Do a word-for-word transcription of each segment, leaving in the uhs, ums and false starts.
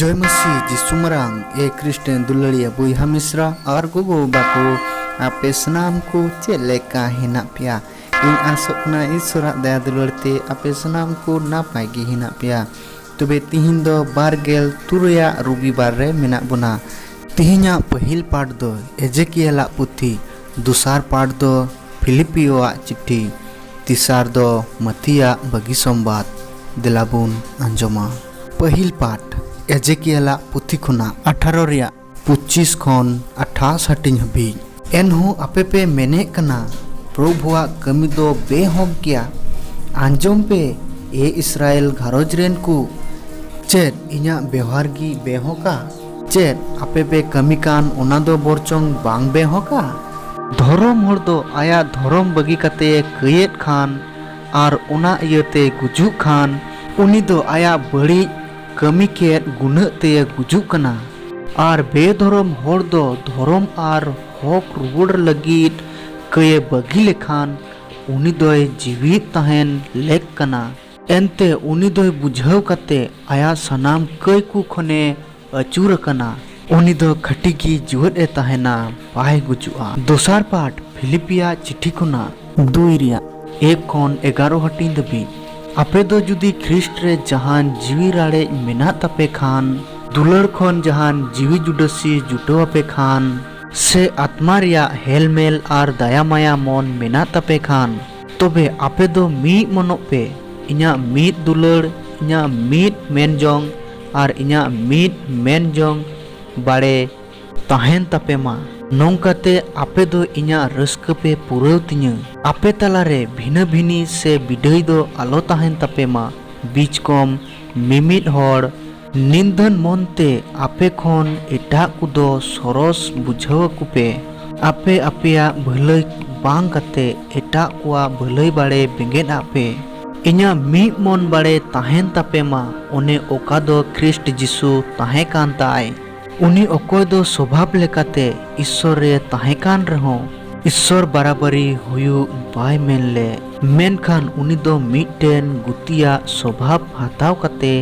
ᱡᱚᱭ ᱢᱟᱹᱥᱤ ᱡᱤᱥᱩ ᱢᱟᱨᱟᱝ, ᱮ ᱠᱷᱨᱤᱥᱴᱟᱱ ᱫᱩᱞᱟᱹᱲᱤᱭᱟᱹ ᱵᱚᱭᱦᱟ ᱢᱤᱥᱨᱟ ᱟᱨ ᱜᱚᱜᱚ ᱵᱟᱵᱟ ᱠᱚ, ᱟᱯᱮ ᱥᱟᱱᱟᱢ ᱠᱚ ᱪᱮᱫ ᱞᱮᱠᱟ ᱦᱮᱱᱟᱜ ᱯᱮᱭᱟ? ᱤᱧ ᱟᱥᱚᱜ ᱠᱟᱱᱟ ᱤᱥᱚᱨᱟᱜ ᱫᱟᱭᱟ ᱫᱩᱞᱟᱹᱲ ᱛᱮ ᱟᱯᱮ ᱥᱟᱱᱟᱢ ᱠᱚ ᱱᱟᱯᱟᱭ ᱜᱮ ᱦᱮᱱᱟᱜ ᱯᱮᱭᱟ᱾ ᱛᱚᱵᱮ ᱛᱤᱦᱤᱧ ᱫᱚ ᱵᱟᱨ ᱜᱮᱞ ᱛᱩᱨᱩᱭᱟᱜ ᱨᱚᱵᱤᱵᱟᱨ ᱨᱮ ᱢᱮᱱᱟᱜ ᱵᱚᱱᱟ᱾ ᱛᱤᱦᱤᱧᱟᱜ ᱯᱟᱹᱦᱤᱞ ᱯᱟᱴ ᱫᱚ ᱮᱡᱮᱠᱤᱭᱮᱞᱟᱜ ᱯᱩᱛᱷᱤ, ᱫᱚᱥᱟᱨ ᱯᱟᱴ ᱫᱚ ᱯᱷᱤᱞᱤᱯᱤᱭᱳᱣᱟᱜ ᱪᱤᱴᱷᱤ, ᱛᱮᱥᱟᱨ ᱫᱚ ᱢᱟᱹᱛᱤᱭᱟᱜ ᱵᱟᱹᱜᱤ ᱥᱚᱢᱵᱟᱫ᱾ ᱫᱮᱞᱟ ᱵᱚᱱ ᱟᱸᱡᱚᱢᱟ᱾ ᱯᱟᱹᱦᱤᱞ ᱯᱟᱴ, ᱮᱡᱮᱠᱤᱭᱮᱞᱟᱜ ᱯᱩᱛᱷᱤ ᱠᱷᱚᱱᱟᱜ ᱟᱴᱷᱟᱨᱚ ᱨᱮᱭᱟᱜ ᱯᱚᱸᱪᱤᱥ ᱠᱷᱚᱱ ᱟᱴᱷᱟᱥ ᱦᱟᱹᱴᱤᱧ ᱦᱟᱹᱵᱤᱡ᱾ ᱮᱱᱦᱚᱸ ᱟᱯᱮ ᱯᱮ ᱢᱮᱱᱮᱫ ᱠᱟᱱᱟ, ᱯᱨᱚᱵᱷᱩᱣᱟᱜ ᱠᱟᱹᱢᱤ ᱫᱚ ᱵᱮᱦᱚᱸᱠ ᱜᱮᱭᱟ᱾ ᱟᱸᱡᱚᱢ ᱯᱮ, ᱮ ᱤᱥᱨᱟᱭᱮᱞ ᱜᱷᱟᱨᱚᱸᱡᱽ ᱨᱮᱱ ᱠᱚ, ᱪᱮᱫ ᱤᱧᱟᱹᱜ ᱵᱮᱣᱦᱟᱨ ᱜᱮ ᱵᱮᱦᱚᱸᱠᱟ? ᱪᱮᱫ ᱟᱯᱮ ᱯᱮ ᱠᱟᱹᱢᱤ ᱠᱟᱱ ᱚᱱᱟ ᱫᱚ ᱵᱚᱨᱪᱚᱝ ᱵᱟᱝ ᱵᱮᱦᱚᱸᱠᱟ? ᱫᱷᱚᱨᱚᱢ ᱦᱚᱲ ᱫᱚ ᱟᱭᱟᱜ ᱫᱷᱚᱨᱚᱢ ᱵᱟᱹᱜᱤ ᱠᱟᱛᱮ ᱠᱟᱹᱭᱮᱫ ᱠᱷᱟᱱ ᱟᱨ ᱚᱱᱟ ᱤᱭᱟᱹᱛᱮ ᱜᱩᱡᱩᱜ ᱠᱷᱟᱱ, ᱩᱱᱤ ᱫᱚ ᱟᱭᱟᱜ ᱵᱟᱹᱲᱤᱡ ᱠᱟᱹᱢᱤ ᱠᱮᱫ ᱜᱩᱱᱟᱹᱜ ᱛᱮᱭ ᱜᱩᱡᱩᱜ ᱠᱟᱱᱟ᱾ ᱟᱨ ᱵᱮᱫᱷᱚᱨᱚᱢ ᱦᱚᱲ ᱫᱚ ᱫᱷᱚᱨᱚᱢ ᱟᱨ ᱦᱚᱠ ᱨᱩᱣᱟᱹᱲ ᱞᱟᱹᱜᱤᱫ ᱠᱟᱹᱭᱮ ᱵᱟᱹᱜᱤ ᱞᱮᱠᱷᱟᱱ, ᱩᱱᱤ ᱫᱚᱭ ᱡᱤᱣᱤᱫ ᱛᱟᱦᱮᱱ ᱞᱮᱠ ᱠᱟᱱᱟ᱾ ᱮᱱᱛᱮ ᱩᱱᱤ ᱫᱚᱭ ᱵᱩᱡᱷᱟᱹᱣ ᱠᱟᱛᱮ ᱟᱭᱟᱜ ᱥᱟᱱᱟᱢ ᱠᱟᱹᱭ ᱠᱚ ᱠᱷᱚᱱᱮ ᱟᱹᱪᱩᱨ ᱟᱠᱟᱱᱟ᱾ ᱩᱱᱤ ᱫᱚ ᱠᱷᱟᱹᱴᱤ ᱜᱮ ᱡᱤᱣᱮᱫ ᱮ ᱛᱟᱦᱮᱱᱟ, ᱵᱟᱭ ᱜᱩᱡᱩᱜᱼᱟ᱾ ᱫᱚᱥᱟᱨ ᱯᱟᱴ ᱯᱷᱤᱞᱤᱯᱤᱭᱟᱜ ᱪᱤᱴᱷᱤ ᱠᱷᱚᱱᱟᱜ ᱫᱩᱭ ᱨᱮᱭᱟᱜ ᱮᱠ ᱠᱷᱚᱱ ᱮᱜᱟᱨᱚ ᱦᱟᱹᱴᱤᱧ ᱫᱷᱟᱹᱵᱤᱡ᱾ ᱟᱯᱮ ᱫᱚ ᱡᱩᱫᱤ ᱠᱷᱨᱤᱥᱴ ᱨᱮ ᱡᱟᱦᱟᱱ ᱡᱤᱣᱤ ᱨᱟᱲᱮᱡ ᱢᱮᱱᱟᱜ ᱛᱟᱯᱮ ᱠᱷᱟᱱ, ᱫᱩᱞᱟᱹᱲ ᱠᱷᱚᱱ ᱡᱟᱦᱟᱱ ᱡᱤᱣᱤ ᱡᱩᱰᱟᱹᱥᱤ ᱡᱩᱴᱟᱹᱣ ᱟᱯᱮ ᱠᱷᱟᱱ, ᱥᱮ ᱟᱛᱢᱟ ᱨᱮᱭᱟᱜ ᱦᱮᱞᱢᱮᱞ ᱟᱨ ᱫᱟᱭᱟ ᱢᱟᱭᱟ ᱢᱚᱱ ᱢᱮᱱᱟᱜ ᱛᱟᱯᱮ ᱠᱷᱟᱱ, ᱛᱚᱵᱮ ᱟᱯᱮ ᱫᱚ ᱢᱤᱫ ᱢᱚᱱᱚᱜ ᱯᱮ, ᱤᱧᱟᱹᱜ ᱢᱤᱫ ᱫᱩᱞᱟᱹᱲ, ᱤᱧᱟᱹᱜ ᱢᱤᱫ ᱢᱮᱱᱡᱚᱝ ᱟᱨ ᱤᱧᱟᱹᱜ ᱢᱤᱫ ᱢᱮᱱᱡᱚᱝ ᱵᱟᱲᱮ ᱛᱟᱦᱮᱱ ᱛᱟᱯᱮ ᱢᱟ᱾ ᱱᱚᱝᱠᱟᱛᱮ ᱟᱯᱮ ᱫᱚ ᱤᱧᱟᱹᱜ ᱨᱟᱹᱥᱠᱟᱹ ᱯᱮ ᱯᱩᱨᱟᱹᱣ ᱛᱤᱧᱟᱹ᱾ ᱟᱯᱮ ᱛᱟᱞᱟᱨᱮ ᱵᱷᱤᱱᱟᱹ ᱵᱷᱤᱱᱤ ᱥᱮ ᱵᱤᱰᱟᱹᱭ ᱫᱚ ᱟᱞᱚ ᱛᱟᱦᱮᱱ ᱛᱟᱯᱮ ᱢᱟ᱾ ᱵᱤᱪᱠᱚᱢ ᱢᱤᱢᱤᱫ ᱦᱚᱲ ᱱᱤᱱᱫᱷᱟᱹᱱ ᱢᱚᱱᱛᱮ ᱟᱯᱮ ᱠᱷᱚᱱ ᱮᱴᱟᱜ ᱠᱚᱫᱚ ᱥᱚᱨᱚᱥ ᱵᱩᱡᱷᱟᱹᱣ ᱟᱠᱚ ᱯᱮ᱾ ᱟᱯᱮ ᱟᱯᱮᱭᱟᱜ ᱵᱷᱟᱹᱞᱟᱹᱭ ᱵᱟᱝ ᱠᱟᱛᱮ ᱮᱴᱟᱜ ᱠᱚᱣᱟᱜ ᱵᱷᱟᱹᱞᱟᱹᱭ ᱵᱟᱲᱮ ᱵᱮᱸᱜᱮᱫ ᱟᱜ ᱯᱮ᱾ ᱤᱧᱟᱹᱜ ᱢᱤᱫ ᱢᱚᱱ ᱵᱟᱲᱮ ᱛᱟᱦᱮᱱ ᱛᱟᱯᱮ ᱢᱟ, ᱚᱱᱮ ᱚᱠᱟ ᱫᱚ ᱠᱷᱨᱤᱥᱴ ᱡᱤᱥᱩ ᱛᱟᱦᱮᱸ ᱠᱟᱱ ᱛᱟᱭ᱾ ᱩᱱᱤ ᱚᱠᱚᱭ ᱫᱚ ᱥᱚᱵᱷᱟᱵ ᱞᱮᱠᱟᱛᱮ ᱤᱥᱥᱚᱨ ᱨᱮ ᱛᱟᱦᱮᱸ ᱠᱟᱱ ᱨᱮᱦᱚᱸ, ᱤᱥᱥᱚᱨ ᱵᱟᱨᱟᱵᱟᱨᱤ ᱦᱩᱭᱩᱜ ᱵᱟᱭ ᱢᱮᱱ ᱞᱮᱫ, ᱢᱮᱱᱠᱷᱟᱱ ᱩᱱᱤ ᱫᱚ ᱢᱤᱫᱴᱮᱱ ᱜᱩᱛᱤᱭᱟᱜ ᱥᱚᱵᱷᱟᱵ ᱦᱟᱛᱟᱣ ᱠᱟᱛᱮ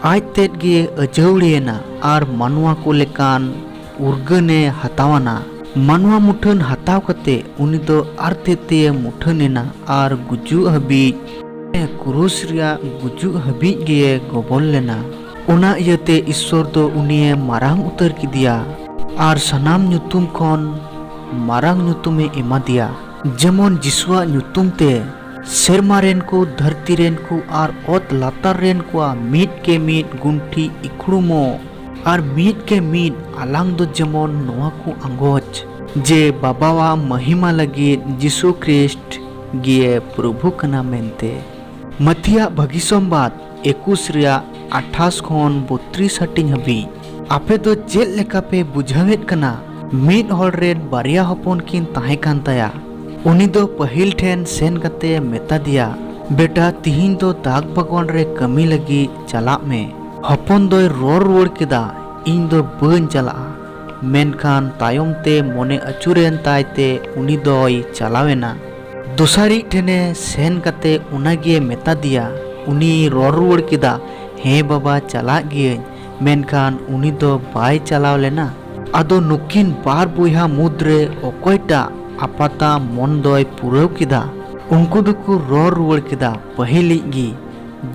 ᱟᱡ ᱛᱮᱫ ᱜᱮ ᱟᱹᱡᱟᱹᱣᱲᱤᱭᱮᱱᱟ ᱟᱨ ᱢᱟᱱᱣᱟ ᱠᱚ ᱞᱮᱠᱟᱱ ᱩᱨᱜᱟᱹᱱᱮ ᱦᱟᱛᱟᱣᱟᱱᱟ᱾ ᱢᱟᱱᱣᱟ ᱢᱩᱴᱷᱟᱹᱱ ᱦᱟᱛᱟᱣ ᱠᱟᱛᱮ ᱩᱱᱤ ᱫᱚ ᱟᱨ ᱛᱮᱫ ᱛᱮᱭ ᱢᱩᱴᱷᱟᱹᱱ ᱮᱱᱟ ᱟᱨ ᱜᱩᱡᱩᱜ ᱦᱟᱹᱵᱤᱡ, ᱠᱨᱩᱥ ᱨᱮᱭᱟᱜ ᱜᱩᱡᱩᱜ ᱦᱟᱹᱵᱤᱡ ᱜᱮᱭ ᱜᱚᱵᱚᱞ ᱞᱮᱱᱟ᱾ ᱚᱱᱟ ᱤᱭᱟᱹᱛᱮ ᱤᱥᱥᱚᱨ ᱫᱚ ᱩᱱᱤᱭᱮ ᱢᱟᱨᱟᱝ ᱩᱛᱟᱹᱨ ᱠᱮᱫᱮᱭᱟ ᱟᱨ ᱥᱟᱱᱟᱢ ᱧᱩᱛᱩᱢ ᱠᱷᱚᱱ ᱢᱟᱨᱟᱝ ᱧᱩᱛᱩᱢᱮ ᱮᱢᱟᱫᱮᱭᱟ, ᱡᱮᱢᱚᱱ ᱡᱤᱥᱩᱣᱟᱜ ᱧᱩᱛᱩᱢ ᱛᱮ ᱥᱮᱨᱢᱟ ᱨᱮᱱ ᱠᱚ, ᱫᱷᱟᱹᱨᱛᱤ ᱨᱮᱱ ᱠᱚ ᱟᱨ ᱚᱛ ᱞᱟᱛᱟᱨ ᱨᱮᱱ ᱠᱚᱣᱟᱜ ᱢᱤᱫ ᱠᱮ ᱢᱤᱫ ᱜᱩᱱᱴᱷᱤ ᱤᱠᱷᱲᱩᱢᱚᱜ ᱟᱨ ᱢᱤᱫ ᱠᱮ ᱢᱤᱫ ᱟᱞᱟᱝ ᱫᱚ ᱡᱮᱢᱚᱱ ᱱᱚᱣᱟ ᱠᱚ ᱟᱸᱜᱚᱪ ᱡᱮ ᱵᱟᱵᱟᱣᱟᱜ ᱢᱟᱹᱦᱤᱢᱟ ᱞᱟᱹᱜᱤᱫ ᱡᱤᱥᱩ ᱠᱷᱨᱤᱥᱴ ᱜᱮ ᱯᱨᱚᱵᱷᱩ ᱠᱟᱱᱟ ᱢᱮᱱᱛᱮ᱾ ᱢᱟᱛᱷᱤᱭᱟᱜ ᱵᱷᱟᱹᱜᱤ ᱥᱚᱢᱵᱟᱫ ᱮᱠᱩᱥ ᱨᱮᱭᱟᱜ ᱟᱴᱷᱟᱥ ᱠᱷᱚᱱ ᱵᱚᱛᱨᱤᱥ ᱦᱟᱹᱴᱤᱧ ᱦᱟᱹᱵᱤᱡ᱾ ᱟᱯᱮ ᱫᱚ ᱪᱮᱫ ᱞᱮᱠᱟ ᱯᱮ ᱵᱩᱡᱷᱟᱹᱣᱮᱫ ᱠᱟᱱᱟ? ᱢᱤᱫ ᱦᱚᱲ ᱨᱮᱱ ᱵᱟᱨᱭᱟ ᱦᱚᱯᱚᱱ ᱠᱤᱱ ᱛᱟᱦᱮᱸ ᱠᱟᱱ ᱛᱟᱭᱟ᱾ ᱩᱱᱤ ᱫᱚ ᱯᱟᱹᱦᱤᱞ ᱴᱷᱮᱱ ᱥᱮᱱ ᱠᱟᱛᱮ ᱢᱮᱛᱟ ᱫᱮᱭᱟ, "ᱵᱮᱴᱟ, ᱛᱤᱦᱤᱧ ᱫᱚ ᱫᱟᱜ ᱵᱟᱜᱽᱣᱟᱱ ᱨᱮ ᱠᱟᱹᱢᱤ ᱞᱟᱹᱜᱤᱫ ᱪᱟᱞᱟᱜ ᱢᱮ᱾" ᱦᱚᱯᱚᱱ ᱫᱚᱭ ᱨᱚᱲ ᱨᱩᱣᱟᱹᱲ ᱠᱮᱫᱟ, "ᱤᱧ ᱫᱚ ᱵᱟᱹᱧ ᱪᱟᱞᱟᱜᱼᱟ᱾" ᱢᱮᱱᱠᱷᱟᱱ ᱛᱟᱭᱚᱢ ᱛᱮ ᱢᱚᱱᱮ ᱟᱹᱪᱩᱨᱮᱱ ᱛᱟᱭ ᱛᱮ ᱩᱱᱤ ᱫᱚᱭ ᱪᱟᱞᱟᱣᱮᱱᱟ᱾ ᱫᱚᱥᱟᱨᱤᱡ ᱴᱷᱮᱱᱮ ᱥᱮᱱ ᱠᱟᱛᱮ ᱚᱱᱟᱜᱮ ᱢᱮᱛᱟ ᱫᱮᱭᱟ᱾ ᱩᱱᱤ ᱨᱚᱲ ᱨᱩᱣᱟᱹᱲ ᱠᱮᱫᱟ, "ᱦᱮᱸ ᱵᱟᱵᱟ, ᱪᱟᱞᱟᱜ ᱜᱤᱭᱟᱹᱧ᱾" ᱢᱮᱱᱠᱷᱟᱱ ᱩᱱᱤ ᱫᱚ ᱵᱟᱭ ᱪᱟᱞᱟᱣ ᱞᱮᱱᱟ᱾ ᱟᱫᱚ ᱱᱩᱠᱤᱱ ᱵᱟᱨ ᱵᱚᱭᱦᱟ ᱢᱩᱫᱽᱨᱮ ᱚᱠᱚᱭᱴᱟᱜ ᱟᱯᱟᱛᱟᱜ ᱢᱚᱱ ᱫᱚᱭ ᱯᱩᱨᱟᱹᱣ ᱠᱮᱫᱟ? ᱩᱱᱠᱩ ᱫᱚᱠᱚ ᱨᱚᱲ ᱨᱩᱣᱟᱹᱲ ᱠᱮᱫᱟ, "ᱯᱟᱹᱦᱤᱞᱤᱡ ᱜᱮ᱾"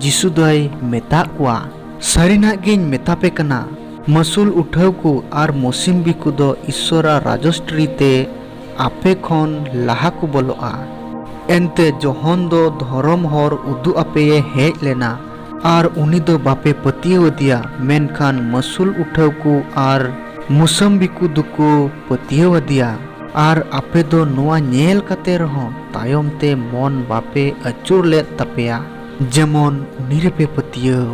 ᱡᱤᱥᱩ ᱫᱚᱭ ᱢᱮᱛᱟᱜ ᱠᱚᱣᱟ, "ᱥᱟᱹᱨᱤᱱᱟᱜ ᱜᱤᱧ ᱢᱮᱛᱟᱯᱮ ᱠᱟᱱᱟ, ᱢᱟᱹᱥᱩᱞ ᱩᱴᱷᱟᱹᱣ ᱠᱚ ᱟᱨ ᱢᱳᱥᱤᱢᱵᱤ ᱠᱚᱫᱚ ᱤᱥᱥᱚᱨᱟᱜ ᱨᱟᱡᱚᱥᱴᱨᱤ ᱛᱮ ᱟᱯᱮ ᱠᱷᱚᱱ ᱞᱟᱦᱟ ᱠᱚ ᱵᱚᱞᱚᱜᱼᱟ᱾ ᱮᱱᱛᱮ ᱡᱚᱦᱚᱱ ᱫᱚ ᱫᱷᱚᱨᱚᱢ ᱦᱚᱨ ᱩᱫᱩᱜ ᱟᱯᱮᱭᱮ ᱦᱮᱡ ᱞᱮᱱᱟ, ᱟᱨ ᱩᱱᱤ ᱫᱚ ᱵᱟᱯᱮ ᱯᱟᱹᱛᱭᱟᱹᱣ ᱟᱫᱮᱭᱟ, ᱢᱮᱱᱠᱷᱟᱱ ᱢᱟᱹᱥᱩᱞ ᱩᱴᱷᱟᱹᱣ ᱠᱚ ᱟᱨ ᱢᱳᱥᱟᱢᱵᱤ ᱠᱚ ᱫᱚᱠᱚ ᱯᱟᱹᱛᱭᱟᱹᱣ ᱟᱫᱮᱭᱟ᱾ ᱟᱨ ᱟᱯᱮ ᱫᱚ ᱱᱚᱣᱟ ᱧᱮᱞ ᱠᱟᱛᱮ ᱨᱮᱦᱚᱸ ᱛᱟᱭᱚᱢ ᱛᱮ ᱢᱚᱱ ᱵᱟᱯᱮ ᱟᱹᱪᱩᱨ ᱞᱮᱫ ᱛᱟᱯᱮᱭᱟ, ᱡᱮᱢᱚᱱ ᱩᱱᱤ ᱨᱮᱯᱮ ᱯᱟᱹᱛᱭᱟᱹᱣ᱾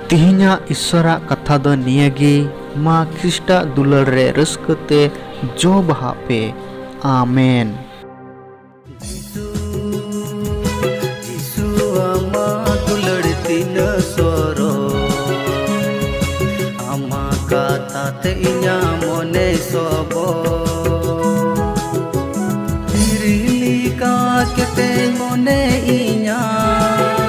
ᱛᱮᱦᱮᱧᱟᱜ ᱤᱥᱥᱚᱨᱟᱜ ᱠᱟᱛᱷᱟ ᱫᱚ ᱱᱤᱭᱟᱹ ᱜᱮ᱾ ᱢᱟ ᱠᱷᱨᱤᱥᱴᱟᱜ ᱫᱩᱞᱟᱹᱲ ᱨᱮ ᱨᱟᱹᱥᱠᱟᱹ ᱛᱮ ᱡᱚ ᱵᱟᱦᱟᱜ ᱯᱮ᱾ ᱟᱢᱮᱱ᱾ ᱡᱤᱥᱩ, ᱡᱤᱥᱩ ᱟᱢᱟᱜ ᱫᱩᱞᱟᱹᱲ ᱛᱤᱱᱟᱹᱜ ᱥᱚᱨᱚᱥ, ᱟᱢᱟᱜ ᱠᱟᱛᱷᱟ ᱛᱮ ᱤᱧᱟᱹᱜ ᱢᱚᱱᱮ ᱥᱚᱵᱚᱜ᱾ ᱫᱷᱤᱨᱤ ᱞᱮᱠᱟ ᱠᱮᱴᱮᱡ ᱢᱚᱱᱮ ᱤᱧᱟᱹᱜ,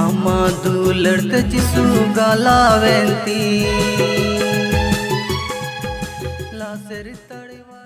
ᱟᱢᱟᱜ ᱫᱩᱞᱟᱹᱲ ᱛᱮ ᱡᱤᱥᱩ ᱜᱟᱞᱟᱣᱮᱱ ᱛᱤ᱾ ᱞᱟᱥᱮᱨ ᱛᱟᱲᱣᱟ